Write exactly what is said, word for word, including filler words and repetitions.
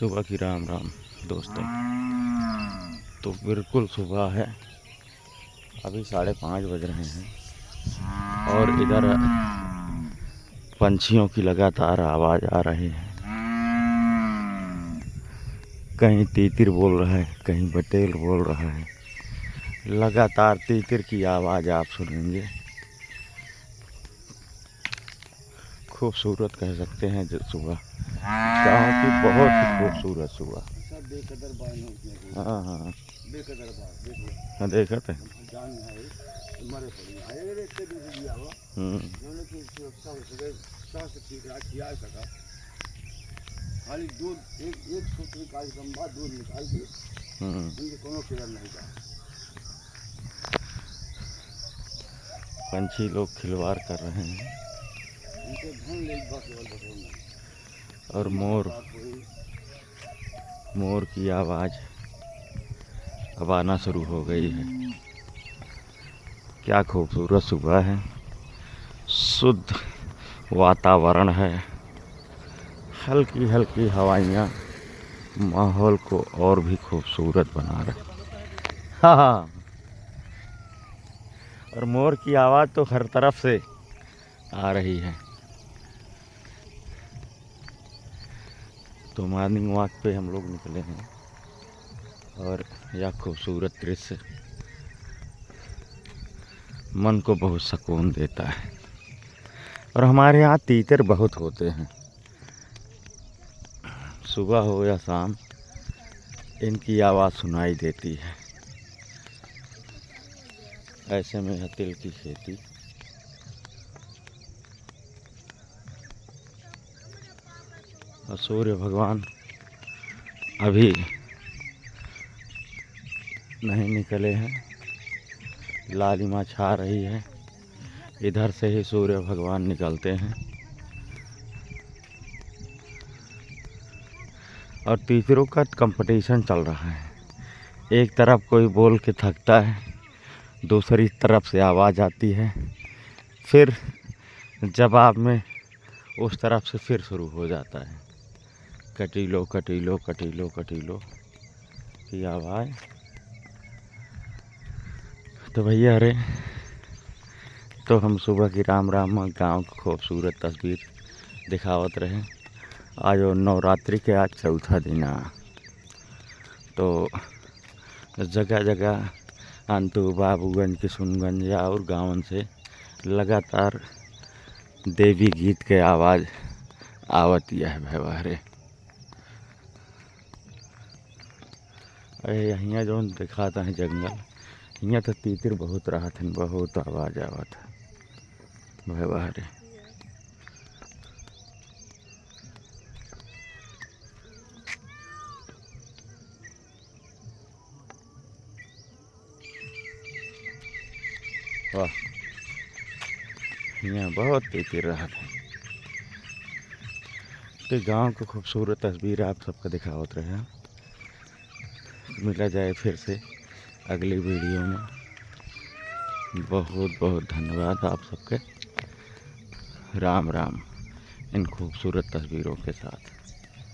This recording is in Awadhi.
सुबह की राम राम दोस्तों। तो बिल्कुल सुबह है, अभी साढ़े पाँच बज रहे हैं और इधर पंछियों की लगातार आवाज़ आ रही है। कहीं तीतिर बोल रहा है, कहीं बटेल बोल रहा है। लगातार तीतिर की आवाज़ आप सुनेंगे। खूबसूरत कह सकते हैं जो सुबह, गाँव की बहुत ही खूबसूरत सुबह। सब बेकदर बा, हाँ, हाँ। बेकदर बा, देख लो। हाँ, देखत है। जान है, मरे पड़ी। आए रे, एक से दूसरी भी आवा। हम्म। जौने की सुरक्षा हो सके, स्वास्थ्य ठीक रहा, खियाल सका। खाली दूध, एक, एक सूत्र कार्यक्रम बा, दूध निकाल के हम्म। उनके कोनो केयर नहीं बा। पंछी लोग खिलवाड़ कर रहे हैं। उनके धन ले बा केवल बटोरना। और मोर, बात हुई। मोर की आवाज़ अब आना शुरू हो गई है। क्या खूबसूरत सुबह है, शुद्ध वातावरण है, हल्की हल्की हवाइयाँ माहौल को और भी खूबसूरत बना रहे। हाँ, हाँ। और मोर की आवाज़ तो हर तरफ से आ रही है। तो मॉर्निंग वॉक पे हम लोग निकले हैं और यह खूबसूरत दृश्य मन को बहुत सुकून देता है। और हमारे यहाँ तीतर बहुत होते हैं, सुबह हो या शाम इनकी आवाज़ सुनाई देती है। ऐसे में यह तिल की खेती। और सूर्य भगवान अभी नहीं निकले हैं, लालिमा छा रही है। इधर से ही सूर्य भगवान निकलते हैं। और तीतरों का कंपटीशन चल रहा है, एक तरफ कोई बोल के थकता है, दूसरी तरफ से आवाज़ आती है, फिर जवाब में उस तरफ से फिर शुरू हो जाता है, कटीलो, कटीलो, कटीलो, कटीलो की आवाज़। तो भैया रे, तो हम सुबह की राम राम गाँव की खूबसूरत तस्वीर दिखावत रहे। आज वो नवरात्रि के आज चौथा दिन आ, तो जगह जगह अंतु बाबूगंज, किशुनगंज या और गाँवन से लगातार देवी गीत के आवाज़ आवत यह भैया रे। अरे, हियाँ जौन देखात है जंगल, हियाँ तो तीतिर बहुत रहत हैं, बहुत आवाज़ आवत है भैया रे। वाह, हियाँ बहुत तीतिर रहत है। तो गाँव के खूबसूरत तस्वीर आप सबके दिखावत रहे। मिला जाए फिर से अगली वीडियो में। बहुत बहुत धन्यवाद आप सबके। राम राम इन खूबसूरत तस्वीरों के साथ।